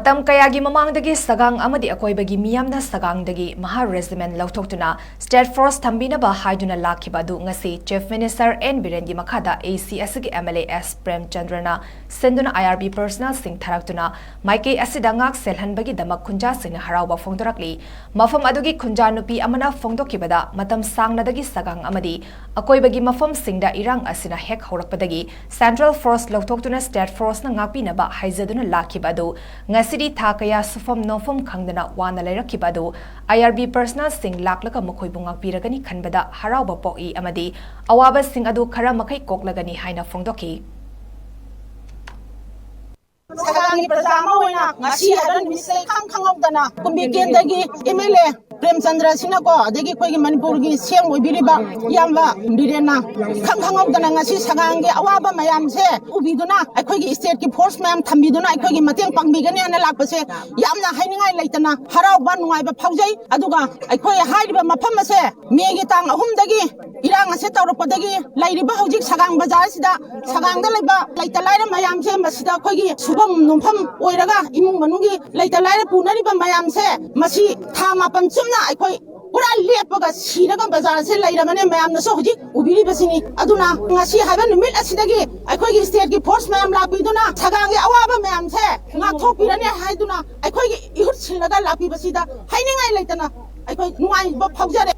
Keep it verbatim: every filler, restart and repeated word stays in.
ꯃꯇꯝ ꯀꯌꯥꯒꯤ ꯃꯃꯥꯡꯗꯒꯤ ꯁꯒꯥꯡ ꯑꯃꯗꯤ ꯑꯀꯣꯏꯕꯒꯤ ꯃꯤꯌꯥꯝꯅ ꯁꯒꯥꯡꯗꯒꯤ ꯃꯍꯥ ꯔꯦꯖꯤꯃꯦꯟ ꯂꯧꯊꯣꯛꯇꯨꯅ ꯁ꯭ꯇꯦꯠ ꯐꯣꯔꯁ ꯊꯝꯕꯤꯅꯕ ꯍꯥꯏꯗꯨꯅ ꯂꯥꯛꯈꯤꯕ ꯑꯗꯨ ꯉꯁꯤ ꯆꯤꯐ ꯃꯤꯅꯤꯁꯇꯔ ꯑꯦꯟ ꯕꯤꯔꯦꯟꯒꯤ ꯃꯈꯥꯗ ꯑꯦ ꯁꯤ ꯑꯁꯤꯒꯤ ꯑꯦꯝ ꯑꯦꯜ ꯑꯦ ꯑꯦꯁ ꯄ꯭ꯔꯦꯝꯆꯟꯗ꯭ꯔꯅ ꯁꯤꯟꯗꯨꯅ ꯑꯥꯏ ꯑꯥꯔ ꯕꯤ ꯄꯔꯁꯅꯦꯜꯁꯤꯡ ꯊꯥꯔꯛꯇꯨꯅ ꯃꯥꯏꯀꯩ ꯑꯁꯤꯗ ꯉꯥꯛ ꯁꯦꯜꯍꯟꯕꯒꯤ ꯗꯃꯛ ꯈꯨꯟꯖꯥꯁꯤꯡꯅ ꯍꯔꯥꯎꯕ ꯐꯣꯡꯗꯣꯔꯛꯂꯤ꯫ ꯃꯐꯝ ꯑꯗꯨꯒꯤ ꯈꯨꯟꯖꯥ ꯅꯨꯄꯤ ꯑꯃꯅ ꯐꯣꯡꯗꯣꯛꯈꯤꯕꯗ, ꯃꯇꯝ ꯁꯥꯡꯅꯗꯒꯤ ꯁꯒꯥꯡ ꯑꯃꯗꯤ ꯑꯀꯣꯏꯕꯒꯤ ꯃꯐꯝꯁꯤꯡꯗ ꯏꯔꯥꯡ ꯑꯁꯤꯅ ꯍꯦꯛ ꯍꯧꯔꯛꯄꯗꯒꯤ ꯁꯦꯟꯇ꯭ꯔꯦꯜ ꯐꯣꯔꯁ ꯂꯧꯊꯣꯛꯇꯨꯅ ꯁ꯭ꯇꯦꯠ ꯐꯣꯔꯁꯅ ꯉꯥꯛꯄꯤꯅꯕ ꯍꯥꯏꯖꯗꯨꯅ ꯂꯥꯛꯈꯤꯕ ꯑꯗꯨ ꯉꯁꯤꯗꯤ ꯊꯥ ꯀꯌꯥ ꯁꯨꯐꯝ ꯅꯣꯝꯐꯝ ꯈꯪꯗꯅ ꯋꯥꯅ ꯂꯩꯔꯛꯈꯤꯕ ꯑꯗꯨ ꯑꯥꯏ ꯑꯥꯔ ꯕꯤ ꯄꯔꯁꯅꯦꯜꯁꯤꯡ ꯂꯥꯛꯂꯒ ꯃꯈꯣꯏꯕꯨ ꯉꯥꯛꯄꯤꯔꯒꯅꯤ ꯈꯟꯕꯗ ꯍꯔꯥꯎꯕ ꯄꯣꯛꯏ ꯑꯃꯗꯤ ꯑꯋꯥꯕꯁꯤꯡ ꯑꯗꯨ ꯈꯔ ꯃꯈꯩ ꯀꯣꯛꯂꯒꯅꯤ ꯍꯥꯏꯅ ꯐꯣꯡꯗꯣꯛꯈꯤ꯫ ꯁꯒꯥꯡꯒꯤ ꯄ꯭ꯔꯖꯥ ꯑꯃ ꯑꯣꯏꯅ ꯉꯁꯤ ꯍꯥꯏꯕ ꯅꯨꯃꯤꯠꯁꯦ ꯏꯈꯪ ꯈꯪꯍꯧꯗꯅ ꯀꯨꯝꯕꯤ ꯀꯦꯟꯗ꯭ꯔꯒꯤ ꯑꯦꯝ ꯑꯦꯜ ꯑꯦ ꯄ꯭ꯔꯦꯝꯆꯟꯗ꯭ꯔꯁꯤꯅꯀꯣ, ꯑꯗꯒꯤ ꯑꯩꯈꯣꯏꯒꯤ ꯃꯅꯤꯄꯨꯔꯒꯤ ꯁꯤ ꯑꯦꯝ ꯑꯣꯏꯕꯤꯔꯤꯕ ꯏꯌꯥꯝꯕ ꯕꯤꯔꯦꯟꯅ ꯏꯈꯪ ꯈꯪꯍꯧꯗꯅ ꯉꯁꯤ ꯁꯒꯥꯡꯒꯤ ꯑꯋꯥꯕ ꯃꯌꯥꯝꯁꯦ ꯎꯕꯤꯗꯨꯅ, ꯑꯩꯈꯣꯏꯒꯤ ꯁ꯭ꯇꯦꯠꯀꯤ ꯐꯣꯔꯁ ꯃꯌꯥꯝ ꯊꯝꯕꯤꯗꯨꯅ ꯑꯩꯈꯣꯏꯒꯤ ꯃꯇꯦꯡ ꯄꯥꯡꯕꯤꯒꯅꯤ ꯍꯥꯏꯅ ꯂꯥꯛꯄꯁꯦ ꯌꯥꯝꯅ ꯍꯥꯏꯅꯤꯡꯉꯥꯏ ꯂꯩꯇꯅ ꯍꯔꯥꯎꯕ ꯅꯨꯡꯉꯥꯏꯕ ꯐꯥꯎꯖꯩ꯫ ꯑꯗꯨꯒ ꯑꯩꯈꯣꯏ ꯍꯥꯏꯔꯤꯕ ꯃꯐꯝ ꯑꯁꯦ ꯃꯦꯒꯤ ꯇꯥꯡ ꯑꯍꯨꯝꯗꯒꯤ ꯏꯔꯥꯡ ꯑꯁꯦ ꯇꯧꯔꯛꯄꯗꯒꯤ ꯂꯩꯔꯤꯕ ꯍꯧꯖꯤꯛ ꯁꯒꯥꯡ ꯕꯖꯥꯔꯁꯤꯗ, ꯁꯒꯥꯡꯗ ꯂꯩꯕ ꯂꯩꯇ ꯂꯥꯏꯔ ꯃꯌꯥꯝꯁꯦ ꯃꯁꯤꯗ ꯑꯩꯈꯣꯏꯒꯤ ꯁꯨꯐꯝ ꯅꯣꯝꯐꯝ ꯑꯣꯏꯔꯒ ꯏꯃꯨꯡ ꯃꯅꯨꯡꯒꯤ ꯂꯩꯇ ꯂꯥꯏꯔ ꯄꯨꯅꯔꯤꯕ ꯃꯌꯥꯝꯁꯦ ꯃꯁꯤ ꯊꯥ ꯃꯥꯄꯟ ꯆꯨꯞꯅ ꯑꯩꯈꯣꯏ ꯄꯨꯔꯥ ꯂꯦꯞꯄꯒ ꯁꯤꯔꯒ ꯕꯖꯥꯔꯁꯦ ꯂꯩꯔꯕꯅꯦ꯫ ꯃꯌꯥꯝꯅꯁꯨ ꯍꯧꯖꯤꯛ ꯎꯕꯤꯔꯤꯕꯁꯤꯅꯤ꯫ ꯑꯗꯨꯅ ꯉꯁꯤ ꯍꯥꯏꯕ ꯅꯨꯃꯤꯠ ꯑꯁꯤꯗꯒꯤ ꯑꯩꯈꯣꯏꯒꯤ ꯁ꯭ꯇꯦꯠꯀꯤ ꯐꯣꯔꯁ ꯃꯌꯥꯝ ꯂꯥꯛꯄꯤꯗꯨꯅ ꯁꯒꯥꯡꯒꯤ ꯑꯋꯥꯕ ꯃꯌꯥꯝꯁꯦ ꯉꯥꯛꯊꯣꯛꯄꯤꯔꯅꯤ ꯍꯥꯏꯗꯨꯅ ꯑꯩꯈꯣꯏꯒꯤ ꯏꯍꯨꯠ ꯁꯤꯜꯂꯒ ꯂꯥꯛꯄꯤꯕꯁꯤꯗ ꯍꯥꯏꯅꯤꯡꯉꯥꯏ ꯂꯩꯇꯅ ꯑꯩꯈꯣꯏ ꯅꯨꯡꯉꯥꯏꯕ ꯐꯥꯎꯖꯔꯦ꯫